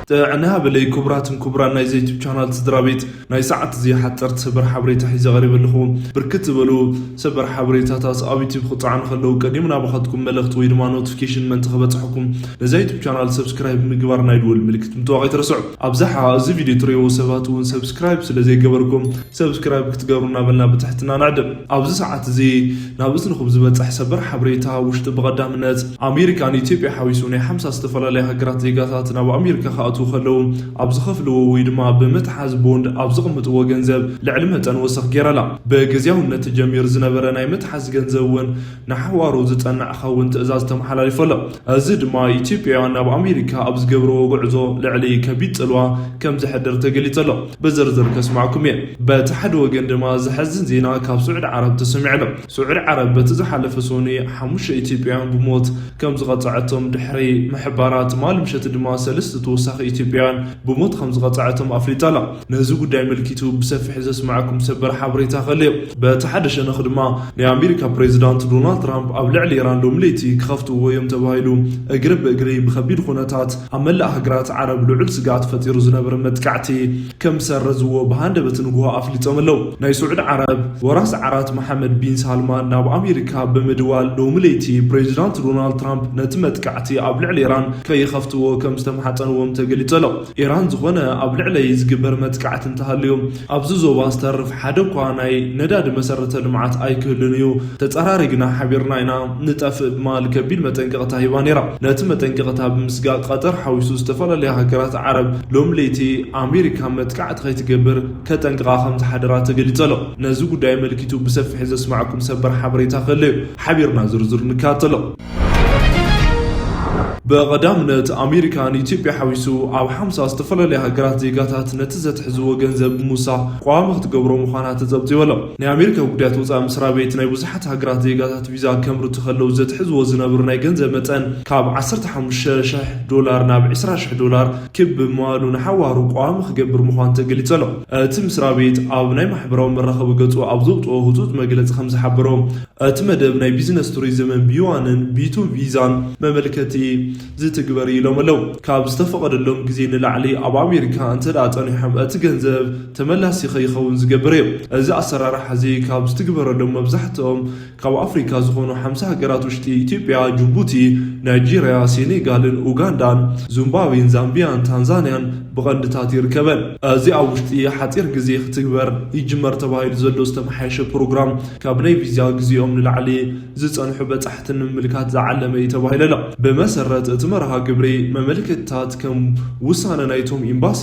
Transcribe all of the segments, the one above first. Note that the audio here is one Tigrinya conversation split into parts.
ጥዕና በለይ ክቡራትን ክቡራን ናይዚ ዩቱብ ቻናል ስድራ ቤት፣ ናይ ሰዓት እዚ ሓፀርቲ ሰበር ሓበሬታ ሒዘ ቀሪበ ኣለኹ። ብርክት ዝበሉ ሰበር ሓበሬታታት ኣብ ዩቱብ ክፀዓኑ ከለዉ ቀዲሙ ናባኻትኩም መልእኽቲ ወይ ድማ ኖቲፊኬሽን ምእንቲ ክበፅሐኩም ነዛ ዩቱብ ቻናል ሰብስክራይብ ምግባር ናይ ደወል ምልክት ምጥዋቕ ኣይትረስዑ። ኣብዝሓ እዚ ቪድዮ ትርእይዎ ሰባት እውን ሰብስክራይብ ስለ ዘይገበርኩም ሰብስክራይብ ክትገብሩ እናበልና ብትሕትና ንዕድም። ኣብዚ ሰዓት እዚ ናብ እዝንኹም ዝበፅሕ ሰበር ሓበሬታ ውሽጢ ብቐዳምነት ኣሜሪካ ንኢትዮጵያ ሓዊሱ ናይ ሓምሳ ዝተፈላለያ ሃገራት ዜጋታት ናብ ኣሜሪካ ክኣትዉ ከለዉ ኣብ ዝኸፍልዎ ወይ ድማ ብምትሓዝ ቦንድ ኣብ ዝቕምጥዎ ገንዘብ ልዕሊ መጠን ወሰኽ ገይራ ኣላ። ብግዝያውነት ተጀሚሩ ዝነበረ ናይ ምትሓዝ ገንዘብ እውን ንሓዋሩ ዝጸንዕ ክኸውን ትእዛዝ ተመሓላሊፉ ኣሎ። እዚ ድማ ኢትዮጵያውያን ናብ ኣሜሪካ ኣብ ዝገብርዎ ጉዕዞ ልዕሊ ከቢድ ጽልዋ ከም ዘሕድር ተገሊጹ ኣሎ። ብዝርዝር ከስማዕኩም እየ። በቲ ሓደ ወገን ድማ ዘሐዝን ዜና ካብ ስዑዲ ዓረብ ተሰሚዑ ኣሎ። ስዑዲ ዓረብ በቲ ዝሓለፈ ሰኑይ ሓሙሽተ ኢትዮጵያውያን ብሞት ከም ዝቐጸዐቶም ድሕሪ ምሕባራ፣ ትማሊ ምሸት ድማ ሰለስተ ተወሳኺ ኢትዮጵያውያን ብሞት ከም ዝቐጸዐቶም ኣፍሊጣ ኣላ። ነዚ ጉዳይ ኣመልኪቱ ብሰፊሕ ዘስማዕኩም ሰበር ሓበሬታ ከለዮ። በቲ ሓደ ሸነኽ ድማ ናይ ኣሜሪካ ፕሬዚዳንት ዶናልድ ትራምፕ ኣብ ልዕሊ ኢራን ሎሚ ለይቲ ክኸፍትዎ እዮም ተባሂሉ እግሪ ብእግሪ ብኸቢድ ኩነታት ኣብ መላእ ሃገራት ዓረብ ልዑል ስግኣት ፈጢሩ ዝነበረ መጥቃዕቲ ከም ዝሰረዝዎ ብሃንደበት ንግሆ ኣፍሊጦም ኣለዉ። ናይ ስዑዲ ዓረብ ወራስ ዓራት መሓመድ ቢን ሳልማን ናብ ኣሜሪካ ብምድዋል ሎሚ ለይቲ ፕሬዚዳንት ዶናልድ ትራምፕ ነቲ መጥቃዕቲ ኣብ ልዕሊ ኢራን ከይኸፍትዎ ከም ዝተማሕጸንዎም ተገሊጹ ኣሎ። ኢራን ዝኾነ ኣብ ልዕለይ ዝግበር መጥቃዕቲ እንተሃልዩ፣ ኣብዚ ዞባ ዝተርፍ ሓደ እኳ ናይ ነዳዲ መሰረተ ልምዓት ኣይክህሉን እዩ። ተጸራሪግና ሓቢርና ኢና ንጠፍእ ብምባል ከቢድ መጠንቀቕታ ሂባ ነይራ። ነቲ መጠንቀቕታ ብምስጋእ ቀጠር ሓዊሱ ዝተፈላለያ ሃገራት ዓረብ ሎም ለይቲ ኣሜሪካ መጥቃዕቲ ከይትገብር ከጠንቅቓ ከም ዝሓደራ ተገሊጹ ኣሎ። ነዚ ጉዳይ ኣመልኪቱ ብሰፊሕ ዘስማዕኩም ሰበር ሓበሬታ ከሎ እዩ። ሓቢርና ዝርዝር ንከታተሎ። ብቐዳምነት ኣሜሪካ ንኢትዮጵያ ሓዊሱ ኣብ ሓምሳ ዝተፈላለያ ሃገራት ዜጋታት ነቲ ዘትሕዝዎ ገንዘብ ብምውሳኽ ቀዋሚ ክትገብሮ ምዃና ተጸብጺቡ ኣሎ። ናይ ኣሜሪካ ጉዳያት ወጻኢ ምስራ ቤት ናይ ብዙሓት ሃገራት ዜጋታት ቪዛ ከምርቱ ከለዉ ዘትሕዝዎ ዝነብሩ ናይ ገንዘብ መጠን ካብ ዓሰርተ ሓሙሽተ ሽሕ ዶላር ናብ ዕስራ ሽሕ ዶላር ክብ ብምባሉ ንሓዋሩ ቀዋሚ ክገብር ምዃኑ ተገሊጹ ኣሎ። እቲ ምስራ ቤት ኣብ ናይ ማሕበራዊ መራኸቢ ገጹ ኣብ ዘውጽኦ ህጹጽ መግለጺ ከም ዝሓበሮ፣ እቲ መደብ ናይ ቢዝነስ ቱሪዝምን ቢዋንን ቢቱ ቪዛን መመልከቲ ዝትግበር እዩ ኢሎም ኣለዉ። ካብ ዝተፈቐደሎም ግዜ ንላዕሊ ኣብ ኣሜሪካ እንተ ደኣ ጸኒሖም፣ እቲ ገንዘብ ተመላሲ ከይኸውን ዝገብር እዩ። እዚ ኣሰራርሓ እዚ ካብ ዝትግበረሎም መብዛሕትኦም ካብ ኣፍሪካ ዝኾኑ ሓምሳ ሃገራት ውሽጢ ኢትዮጵያ፣ ጅቡቲ፣ ናይጄርያ፣ ሴኔጋልን ኡጋንዳን፣ ዙምባብዌን ዛምቢያን ታንዛንያን ብቐንድታት ይርከበን። እዚ ኣብ ውሽጢ ሓፂር ግዜ ክትግበር ይጅመር ተባሂሉ ዘሎ ዝተመሓየሸ ፕሮግራም ካብ ናይ ቪዛ ግዜኦም ንላዕሊ ዝፀንሑ በፃሕቲ ንምምልካት ዝዓለመ እዩ ተባሂሉ ኣሎ። ብመሰረት እቲ መርሃ ግብሪ መመልከትታት ከም ውሳነ ናይቶም ኤምባሲ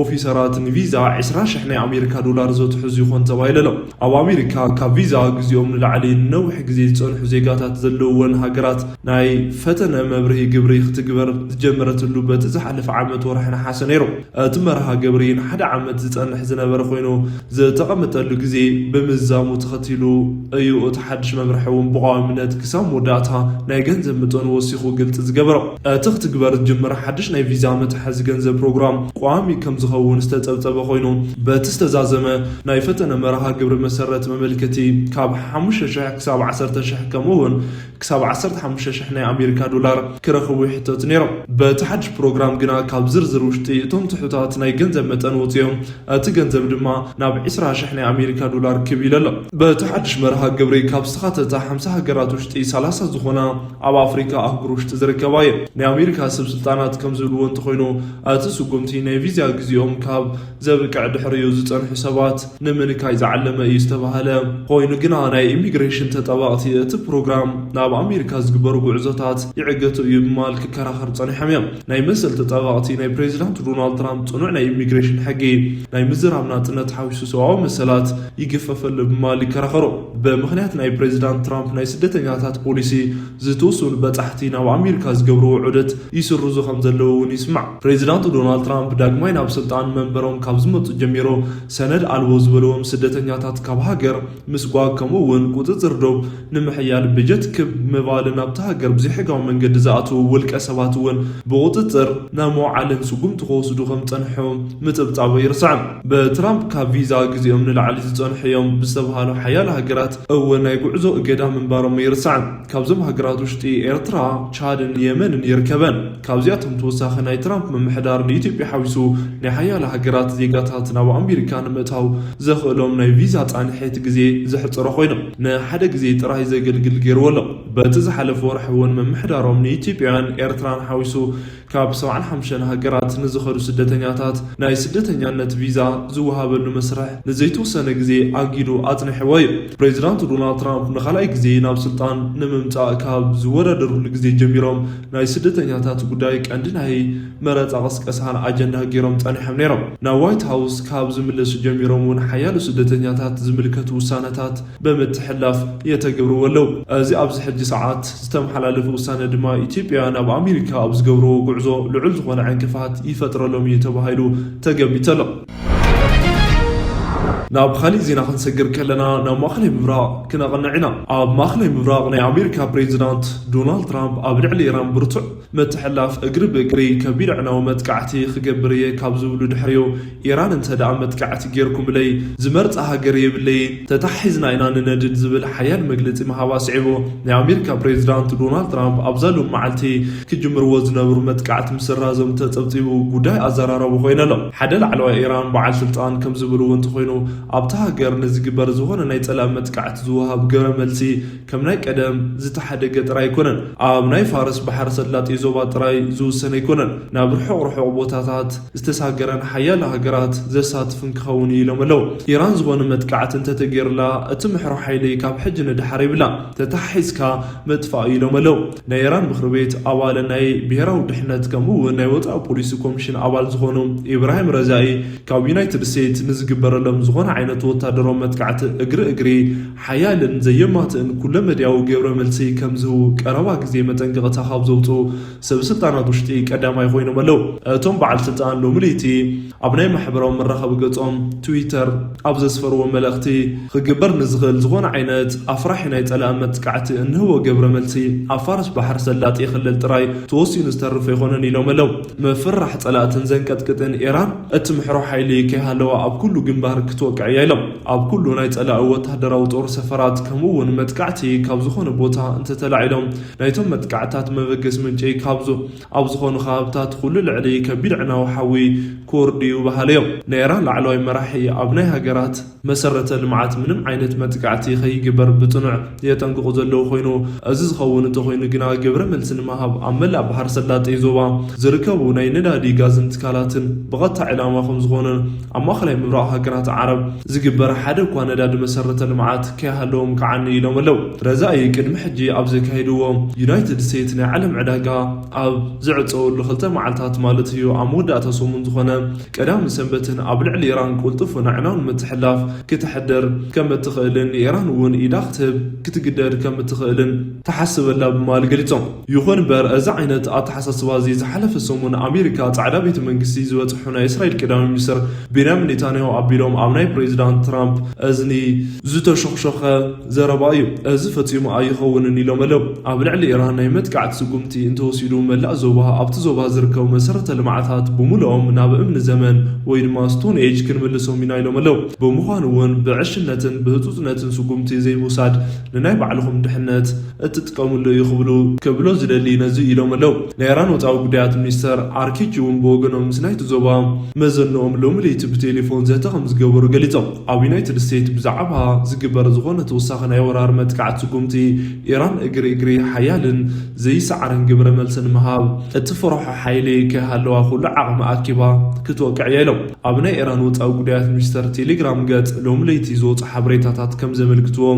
ኦፊሰራት ንቪዛ ዕስራ ሽሕ ናይ ኣሜሪካ ዶላር ዘትሕዙ ይኾን ተባሂሉ ኣሎ። ኣብ ኣሜሪካ ካብ ቪዛ ግዜኦም ንላዕሊ ንነዊሕ ግዜ ዝፀንሑ ዜጋታት ዘለውወን ሃገራት ናይ ፈተነ መብርሂ ግብሪ ክትግበር ዝጀመረትሉ በቲ ዝሓለፈ ዓመት ወርሒ ነሓሰ ነይሩ። እቲ መርሃ ግብሪ ንሓደ ዓመት ዝጸንሕ ዝነበረ ኮይኑ፣ ዝተቐመጠሉ ግዜ ብምዝዛሙ ተኸቲሉ እዩ እቲ ሓድሽ መምርሒ እውን ብቐዋሚነት ክሳብ መወዳእታ ናይ ገንዘብ መጠኑ ወሲኹ ግልጺ ዝገበሮ። እቲ ክትግበር ዝጅምር ሓድሽ ናይ ቪዛ መትሓዚ ገንዘብ ፕሮግራም ቀዋሚ ከም ዝኸውን ዝተጸብጸበ ኮይኑ፣ በቲ ዝተዛዘመ ናይ ፈተነ መርሃ ግብሪ መሰረት መመልከቲ ካብ ሓሙሽተ ሽሕ ክሳብ ዓሰርተ ሽሕ ከምኡ እውን ክሳብ ዓሰርተ ሓሙሽተ ሽሕ ናይ ኣሜሪካ ዶላር ክረኽቡ ይሕተቱ ነይሮም። በቲ ሓድሽ ፕሮግራም ግና ካብ ዝርዝር ውሽጢ እቶም ትሑታት ናይ ገንዘብ መጠን ወፂኦም፣ እቲ ገንዘብ ድማ ናብ ዕስራ ሽሕ ናይ ኣሜሪካ ዶላር ክብ ኢሉ ኣሎ። በቲ ሓድሽ መርሃ ግብሪ ካብ ዝተኻተታ ሓምሳ ሃገራት ውሽጢ ሰላሳ ዝኾና ኣብ ኣፍሪካ ኣህጉር ውሽጢ ዝርከባ እየን። ናይ ኣሜሪካ ሰብ ስልጣናት ከም ዝብልዎ እንተኾይኑ፣ እቲ ስጉምቲ ናይ ቪዛ ግዜኦም ካብ ዘብቅዕ ድሕሪኡ ዝጸንሑ ሰባት ንምንካይ ዝዓለመ እዩ ዝተባህለ ኮይኑ፣ ግና ናይ ኢሚግሬሽን ተጣባቕቲ እቲ ፕሮግራም ናብ ኣሜሪካ ዝግበሩ ጉዕዞታት ይዕገቱ እዩ ብምባል ክከራኸሩ ጸኒሖም እዮም። ናይ መሰል ተጣባቕቲ ናይ ፕሬዚዳንት ዶናልድ ትራምፕ ጽኑዕ ናይ ኢሚግሬሽን ሕጊ ናይ ምዝራብ ናጽነት ሓዊሱ ሰብኣዊ መሰላት ይግፈፈሉ ብምባል ይከራኸሩ። ብምኽንያት ናይ ፕሬዚዳንት ትራምፕ ናይ ስደተኛታት ፖሊሲ ዝተወሰኑ በጻሕቲ ናብ ኣሜሪካ ዝገብርዎ ዑደት ይስርዙ ከም ዘለዉ እውን ይስማዕ። ፕሬዚዳንት ዶናልድ ትራምፕ ዳግማይ ናብ ስልጣን መንበሮም ካብ ዝመጹ ጀሚሩ ሰነድ ኣልቦ ዝበልዎም ስደተኛታት ካብ ሃገር ምስጓግ ከምኡ እውን ቁጽጽር ዶብ ንምሕያል በጀት ክብ ምባልን ኣብቲ ሃገር ብዘይሕጋዊ መንገዲ ዝኣትዉ ውልቀ ሰባት እውን ብቁጽጽር ናይ መውዓልን ስጉምቲ ክወስዱ ከም ጸንሑ ምጽብጻቡ ይርስዕን። ብትራምፕ ካብ ቪዛ ግዜኦም ንላዕሊ ዝጸንሑ እዮም ብዝተባሃሉ ሓያሎ ሃገራት እውን ናይ ጉዕዞ እገዳ ምንባሮም ይርስዕን። ካብዞም ሃገራት ውሽጢ ኤርትራ፣ ቻድን የመንን ይርከበን። ካብዚኣቶም ተወሳኺ ናይ ትራምፕ ምምሕዳር ንኢትዮጵያ ሓዊሱ ናይ ሓያለ ሃገራት ዜጋታት ናብ ኣሜሪካ ንምእታው ዘኽእሎም ናይ ቪዛ ፃንሒት ግዜ ዘሕፅሮ ኮይኑ ንሓደ ግዜ ጥራይ ዘገልግል ገይርዎ ኣሎ። በቲ ዝሓለፈ ወርሒ እውን ምምሕዳሮም ንኢትዮጵያን ኤርትራን ሓዊሱ ካብ ሰብዓን ሓሙሽተን ሃገራት ንዝኸዱ ስደተኛታት ናይ ስደተኛነት ቪዛ ዝወሃበሉ መስርሕ ንዘይተወሰነ ግዜ ኣጊዱ ኣጽኒሕዎ እዩ። ፕሬዚዳንት ዶናልድ ትራምፕ ንኻልኣይ ግዜ ናብ ስልጣን ንምምጻእ ካብ ዝወዳደሩሉ ግዜ ጀሚሮም ናይ ስደተኛታት ጉዳይ ቀንዲ ናይ መረጻ ቅስቀሳን ኣጀንዳ ገይሮም ጸኒሖም ነይሮም። ናብ ዋይት ሃውስ ካብ ዝምለሱ ጀሚሮም እውን ሓያሎ ስደተኛታት ዝምልከቱ ውሳነታት ብምትሕላፍ የተገብርዎ ኣለዉ። እዚ ኣብዚ ሕጂ ሰዓት ዝተመሓላለፈ ውሳነ ድማ ኢትዮጵያ ናብ ኣሜሪካ ኣብ ዝገብርዎ ጉዕዞ ልዑል ዝኾነ ዕንቅፋት ይፈጥረሎም እዩ ተባሂሉ ተገሚቱ ኣሎ። ናብ ካሊእ ዜና ክንሰግር ከለና ናብ ማእኸላይ ምብራቕ ክነቕንዕ ኢና። ኣብ ማእኸላይ ምብራቕ ናይ ኣሜሪካ ፕሬዚዳንት ዶናልድ ትራምፕ ኣብ ልዕሊ ኢራን ብርቱዕ ምትሕላፍ እግሪ ብእግሪ ከቢድ ኣዕናዊ መጥቃዕቲ ክገብር እየ ካብ ዝብሉ ድሕሪኡ ኢራን እንተ ደኣ መጥቃዕቲ ጌርኩምለይ ዝመርጻ ሃገር የብለይን፣ ተታሒዝና ኢና ንነድድ ዝብል ሓያል መግለጺ ምሃባ ስዒቡ ናይ ኣሜሪካ ፕሬዚዳንት ዶናልድ ትራምፕ ኣብዛ ሎም መዓልቲ ክጅምርዎ ዝነብሩ መጥቃዕቲ ምስራዞም ተጸብጺቡ ጉዳይ ኣዘራራቢ ኮይኑ ኣሎ። ሓደ ላዕለዋይ ኢራን በዓል ስልጣን ከም ዝብልዎ እንተኾይኑ ኣብታ ሃገር ንዝግበር ዝኾነ ናይ ጸላኢ መጥቃዕቲ ዝወሃብ ግብረ መልሲ ከም ናይ ቀደም ዝተሓደገ ጥራይ ኣይኮነን። ኣብ ናይ ፋርስ ባሕሪ ሰላጤ ዞባ ጥራይ ዝውሰን ኣይኮነን። ናብ ርሑቕ ርሑቕ ቦታታት ዝተሳገረን ሓያለ ሃገራት ዘሳትፍን ክኸውን እዩ ኢሎም ኣለዉ። ኢራን ዝኾነ መጥቃዕቲ እንተተገይርላ እቲ ምሕሮ ሓይሊ ካብ ሕጂ ንድሓር ይብላ። ተታሒዝካ ምጥፋእ እዩ ኢሎም ኣለዉ። ናይ ኢራን ምኽሪ ቤት ኣባልን ናይ ብሄራዊ ድሕነት ከምኡ እውን ናይ ወፃኢ ፖሊሲ ኮሚሽን ኣባል ዝኾኑ ኢብራሂም ረዛኢ ካብ ዩናይትድ ስቴትስ ንዝግበረሎም ዝኾነ ዓይነት ወታደራዊ መጥቃዕቲ እግሪ እግሪ ሓያልን ዘየማትእን ኩለመዳያዊ ግብረ መልሲ ከም ዝህቡ ቀረባ ግዜ መጠንቀቕታ ካብ ዘውፅኡ ሰብ ስልጣናት ውሽጢ ቀዳማይ ኮይኖም ኣለዉ። እቶም በዓል ስልጣን ሎሚ ለይቲ ኣብ ናይ ማሕበራዊ መራኸቢ ገጾም ትዊተር ኣብ ዘስፈርዎ መልእኽቲ ክግበር ንዝኽእል ዝኾነ ዓይነት ኣፍራሒ ናይ ጸላኢ መጥቃዕቲ እንህቦ ግብረ መልሲ ኣብ ፋርስ ባሕሪ ሰላጤ ክልል ጥራይ ተወሲኑ ዝተርፍ ኣይኮነን ኢሎም ኣለዉ። ምፍርራሕ ጸላእትን ዘንቀጥቅጥን ኢራን እቲ ምሕሮ ሓይሊ ከይሃለዋ ኣብ ኩሉ ግንባር ክትወቅዕ እያ ኢሎም። ኣብ ኩሉ ናይ ጸላኢ ወታደራዊ ጦር ሰፈራት ከምኡ እውን መጥቃዕቲ ካብ ዝኾነ ቦታ እንተተላዒሎም ናይቶም መጥቃዕታት መበገሲ ምንጪ ካብ ዞ-፣ ኣብ ዝኾኑ ከባብታት ኩሉ ልዕሊ ከቢድ ዕናዊ ሓዊ ክወርድ እዩ በሃሊ እዮም። ናይ ኢራን ላዕለዋይ መራሒ ኣብ ናይ ሃገራት መሰረተ ልምዓት ምንም ዓይነት መጥቃዕቲ ከይግበር ብጽኑዕ የጠንቅቑ ዘለዉ ኮይኑ፣ እዚ ዝኸውን እንተኾይኑ ግና ግብረ መልሲ ንምሃብ ኣብ መላእ ባሕሪ ሰላጤ ዞባ ዝርከቡ ናይ ነዳዲ ጋዝን ትካላትን ብቐጥታ ዕላማ ከም ዝኾነ ኣብ ማእኸላይ ምብራቕ ሃገራት ዓረብ ዝግበር ሓደ እኳ ነዳዲ መሰረተ ልምዓት ከይሃለዎም ከዓኒ ኢሎም ኣለዉ። ረዛኢ ቅድሚ ሕጂ ኣብ ዘካየድዎ ዩናይትድ ስቴትስ ናይ ዓለም ዕዳጋ ኣብ ዝዕጸወሉ ክልተ መዓልታት ማለት እዩ ኣብ መወዳእታ ሰሙን ዝኾነ ቀዳምን ሰንበትን ኣብ ልዕሊ ኢራን ቅልጡፍን ኣዕናውን ምትሕልላፍ ክተሕድር ከም እትኽእልን ንኢራን እውን ኢዳ ክትህብ ክትግደድ ከም እትኽእልን ተሓስበላ ብምባል ገሊጾም። ይኹን እምበር እዚ ዓይነት ኣተሓሳስባ እዚ ዝሓለፈ ሰሙን ኣሜሪካ ጻዕዳ ቤተ መንግስቲ ዝበጽሑ ናይ እስራኤል ቀዳማይ ሚኒስትር ቤንያሚን ኔታንያሁ ኣቢሎም ኣብ ናይ ፕሬዚዳንት ትራምፕ እዝኒ ዝተሾኽሾኸ ዘረባ እዩ። እዚ ፈጺሙ ኣይኸውንን ኢሎም ኣለዉ። ኣብ ልዕሊ ኢራን ናይ መጥቃዕቲ ስጉምቲ እንተወሲዱ መላእ ዞባ ኣብቲ ዞባ ዝርከቡ መሰረተ ልምዓታት ብምሉኦም ናብ እምኒ ዘመን ወይ ድማ ስቶን ኤጅ ክንምልሶም ኢና ኢሎም ኣለዉ። ብምዃኑ እውን ብዕሽነትን ብህጹጽነትን ስጉምቲ ዘይምውሳድ ንናይ ባዕልኹም ድሕነት እትጥቀምሉ እዩ ክብሉ ክብሎ ዝደሊ ነዚ ኢሎም ኣለዉ። ናይ ኢራን ወጻኢ ጉዳያት ሚኒስተር ኣርኪቺ እውን ብወገኖም ምስ ናይቲ ዞባ መዘንኦም ሎሚ ለይቲ ብቴሌፎን ዘተ ከም ዝገበሩ ገሊጾም። ኣብ ዩናይትድ ስቴትስ ብዛዕባ ዝግበር ዝኾነ ተወሳኺ ናይ ወራር መጥቃዕቲ ስጉምቲ ኢራን እግሪ እግሪ ሓያልን ዘይሰዓርን ግብረ መልሲ ንምሃብ እቲ ፍርሖ ሓይሊ ከይሃለዋ ኩሉ ዓቕሚ ኣኪባ ክትወቅዕ እያ ኢሎም። ኣብ ናይ ኢራን ወጻኢ ጉዳያት ሚኒስተር ቴሌግራም ገጽ ሎሚ ለይቲ ዝወጹ ሓበሬታታት ከም ዘመልክትዎ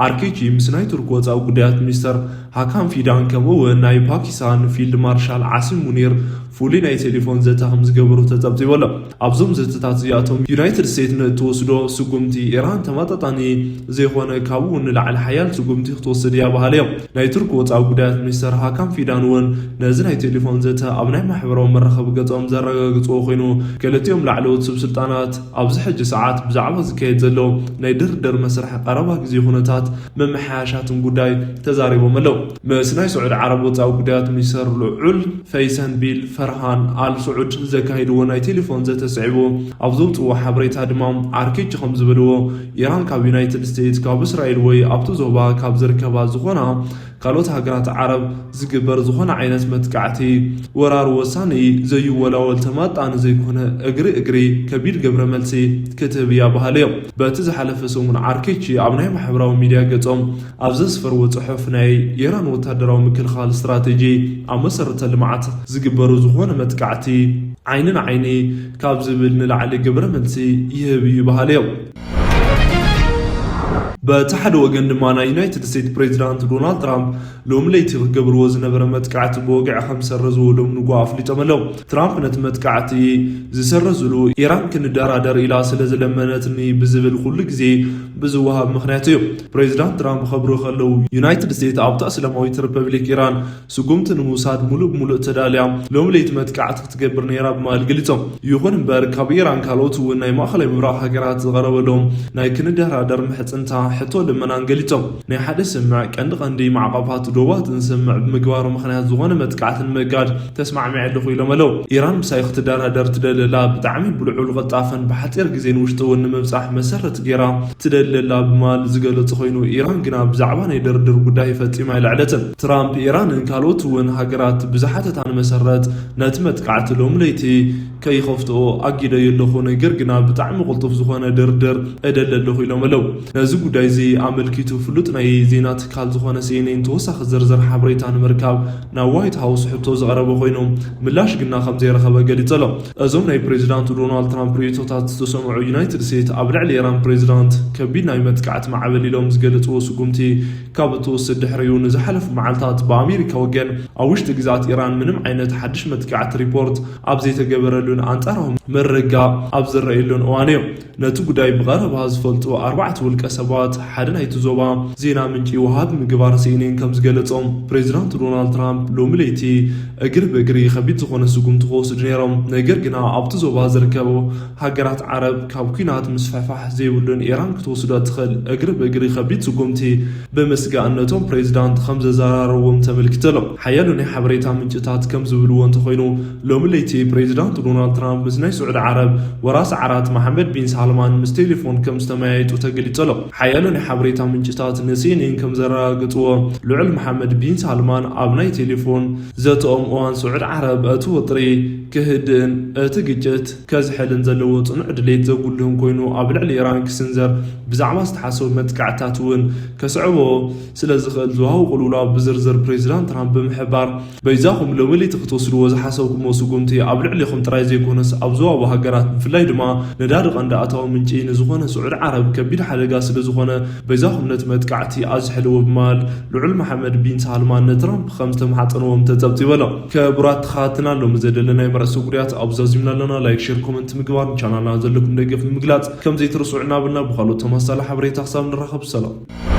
ኣርኪቺ ምስ ናይ ቱርክ ወጻኢ ጉዳያት ሚኒስተር ሃካን ፊዳን ከምኡ እውን ናይ ፓኪስታን ፊልድ ማርሻል ዓሲም ሙኒር ፍሉይ ናይ ቴሌፎን ዘተ ከም ዝገበሩ ተጸብጺቡ ኣሎ። ኣብዞም ዘተታት እዚኣቶም ዩናይትድ ስቴትስ ንእትወስዶ ስጉምቲ ኢራን ተመጣጣኒ ዘይኮነ ካብኡ ንላዕሊ ሓያል ስጉምቲ ክትወስድ እያ በሃሊ እዮም። ናይ ቱርክ ወጻኢ ጉዳያት ሚኒስተር ሃካን ፊዳን እውን ነዚ ናይ ቴሌፎን ዘተ ኣብ ናይ ማሕበራዊ መራኸቢ ገጾም ዘረጋግጽዎ ኮይኑ ክልቲኦም ላዕለዎት ሰብ ስልጣናት ኣብዚ ሕጂ ሰዓት ብዛዕባ ዝካየድ ዘሎ ናይ ድርድር መስርሕ ቀረባ ግዜ ኩነታት ምምሕያሻትን ጉዳይ ተዛሪቦም ኣለዉ። ምስ ናይ ስዑድ ዓረብ ወጻኢ ጉዳያት ሚኒስተር ልዑል ፈይሰን ቢል ፈርሃን ኣል ስዑድ ዘካየድዎ ናይ ቴሌፎን ዘተ ስዒቡ ኣብ ዘውፅዎ ሓበሬታ ድማ ኣርኪቺ ከም ዝበልዎ ኢራን ካብ ዩናይትድ ስቴትስ ካብ እስራኤል ወይ ኣብቲ ዞባ ካብ ዝርከባ ዝኾና ካልኦት ሃገራት ዓረብ ዝግበር ዝኾነ ዓይነት መጥቃዕቲ ወራር ወሳኒ ዘይወላወል ተማጣኒ ዘይኮነ እግሪ እግሪ ከቢድ ግብረ መልሲ ክትህብ እያ በሃሊ እዮም። በቲ ዝሓለፈ ሰሙን ዓርኬቺ ኣብ ናይ ማሕበራዊ ሚድያ ገጾም ኣብ ዘስፈርዎ ጽሑፍ ናይ ኢራን ወታደራዊ ምክልኻል ስትራቴጂ ኣብ መሰረተ ልምዓት ዝግበሩ ዝኾነ መጥቃዕቲ ዓይኒ ንዓይኒ ካብ ዝብል ንላዕሊ ግብረ መልሲ ይህብ እዩ በሃሊ እዮም። በቲ ሓደ ወገን ድማ ናይ ዩናይትድ ስቴትስ ፕሬዚዳንት ዶናልድ ትራምፕ ሎም ለይቲ ክገብርዎ ዝነበረ መጥቃዕቲ ብወግዒ ከም ዝሰረዝዎ ሎም ንግሆ ኣፍሊጦም ኣለዉ። ትራምፕ ነቲ መጥቃዕቲ ዝሰረዝሉ ኢራን ክንደራደር ኢላ ስለ ዝለመነትኒ ብዝብል ኩሉ ግዜ ብዝወሃብ ምኽንያት እዩ። ፕሬዚዳንት ትራምፕ ከብሩ ከለዉ ዩናይትድ ስቴትስ ኣብታ እስላማዊት ሪፐብሊክ ኢራን ስጉምቲ ንምውሳድ ሙሉእ ብሙሉእ ተዳልያ ሎም ለይቲ መጥቃዕቲ ክትገብር ነይራ ብምባል ገሊጾም። ይኹን እምበር ካብ ኢራን ካልኦት እውን ናይ ማእኸላይ ምብራቕ ሃገራት ዝቐረበሎም ናይ ክንደራደር ምሕጽንታ ሕቶ ልመናን ገሊጾም። ናይ ሓደ ስምዕ ቀንዲ ቀንዲ ማዕቐባት ዶባትን ስምዕ ብምግባሩ ምኽንያት ዝኾነ መጥቃዕቲ ንምእጋድ ተስማዕሚዐ ኣለኹ ኢሎም ኣለዉ። ኢራን ምሳይ ክትደራደር ትደሊ ኣላ፣ ብጣዕሚ ብልዑል ቅልጣፈን ብሓፂር ግዜን ውሽጢ እውን ንምብፃሕ መሰረት ገይራ ትደሊ ኣላ ብምባል ዝገለጹ ኮይኑ፣ ኢራን ግና ብዛዕባ ናይ ድርድር ጉዳይ ፈጺማ ኣይለዕለትን። ትራምፕ ኢራንን ካልኦት እውን ሃገራት ብዝሓተታን መሰረት ነቲ መጥቃዕቲ ሎም ለይቲ ከይኸፍትኦ ኣጊደዮ ኣለኹ፣ ነገር ግና ብጣዕሚ ቅልጡፍ ዝኾነ ድርድር እደሊ ኣለኹ ኢሎም ኣለዉ። ነዚ ጉዳይ እዚ ኣመልኪቱ ፍሉጥ ናይ ዜና ትካል ዝኾነ ሲኤንኤን ተወሳኺ ዝርዝር ሓበሬታ ንምርካብ ናብ ዋይት ሃውስ ሕቶ ዝቐረበ ኮይኑ፣ ምላሽ ግና ከም ዘይረኸበ ገሊጹ ኣሎ። እዞም ናይ ፕሬዚዳንት ዶናልድ ትራምፕ ርእይቶታት ዝተሰምዑ፣ ዩናይትድ ስቴትስ ኣብ ልዕሊ ኢራን ፕሬዚዳንት ከቢድ ናይ መጥቃዕቲ ማዕበል ኢሎም ዝገለጽዎ ስጉምቲ ካብ እትወስድ ድሕሪኡ ንዝሓለፉ መዓልታት ብኣሜሪካ ወገን ኣብ ውሽጢ ግዝኣት ኢራን ምንም ዓይነት ሓድሽ መጥቃዕቲ ሪፖርት ኣብ ዘይተገበረሉን ኣንጻራዊ ምርግጋእ ኣብ ዝረኣየሉን እዋን እዩ። ነቲ ጉዳይ ብቐረባ ዝፈልጡ ኣርባዕተ ውልቀ ሰባት ሓደ ናይቲ ዞባ ዜና ምንጪ ወሃቢ ምግባር ሲኤንኤን ከም ዝገለጾም፣ ፕሬዚዳንት ዶናልድ ትራምፕ ሎሚ ለይቲ እግሪ ብእግሪ ከቢድ ዝኾነ ስጉምቲ ክወስዱ ነይሮም። ነገር ግና ኣብቲ ዞባ ዝርከቡ ሃገራት ዓረብ ካብ ኲናት ምስፍሕፋሕ ዘይብሉን ኢራን ክትወስዶ እትኽእል እግሪ ብእግሪ ከቢድ ስጉምቲ ብምስጋእነቶም ፕሬዚዳንት ከም ዘዘራረዎም ተመልኪቱ ኣሎ። ሓያሎ ናይ ሓበሬታ ምንጭታት ከም ዝብልዎ እንተኾይኑ፣ ሎሚ ለይቲ ፕሬዚዳንት ዶናልድ ትራምፕ ምስ ናይ ስዑዲ ዓረብ ወራሲ ዓራት መሓመድ ቢን ሳልማን ምስ ቴሌፎን ከም ዝተመያየጡ ተገሊጹ ኣሎ። ሓያሎ ናይ ሓበሬታ ምንጭታት ንሲኤንኤን ከም ዘረጋገጽዎ፣ ልዑል መሓመድ ቢን ሳልማን ኣብ ናይ ቴሌፎን ዘተኦም እዋን ስዑዲ ዓረብ እቲ ወጥሪ ክህድእን እቲ ግጭት ከዝሕልን ዘለዎ ጽኑዕ ድሌት ዘጉልህን ኮይኑ፣ ኣብ ልዕሊ ኢራን ክስንዘር ብዛዕባ ዝተሓሰቡ መጥቃዕትታት እውን ከስዕቦ ስለ ዝኽእል፣ ዝወሃቡ ቅልውላው ብዝርዝር ፕሬዚዳንት ትራምፕ ብምሕባር፣ በይዛኹም ሎሚ ለይቲ ክትወስድዎ ዝሓሰብኩሞ ስጉምቲ ኣብ ልዕሌኹም ጥራይ ዘይኮነስ ኣብ ዞባዊ ሃገራት፣ ብፍላይ ድማ ነዳዲ ቀንዲ ኣታዊ ምንጪ ንዝኾነ ስዑዲ ዓረብ ከቢድ ሓደጋ ስለ ዝኾነ፣ በይዛኹም ነቲ መጥቃዕቲ ኣዝሕልዎ ብምባል ልዑል መሓመድ ቢን ሳልማን ንትራምፕ ከም ዝተማሕጸንዎም ተጸብጺቡ ኣሎ። ክቡራት ተኸታተልና፣ ሎሚ ዘደለናዮም ርእሰ ጉዳያት ኣብዚ ዛዚምና ኣለና። ላይክ፣ ሼር፣ ኮመንት ምግባር፣ ንቻናልና ዘለኩም ደገፍ ንምግላጽ ከም ዘይትርስዑ እናበልና፣ ብኻልኦት ተመሳሳሊ ሓበሬታ ክሳብ ንራኸብ ሰላም።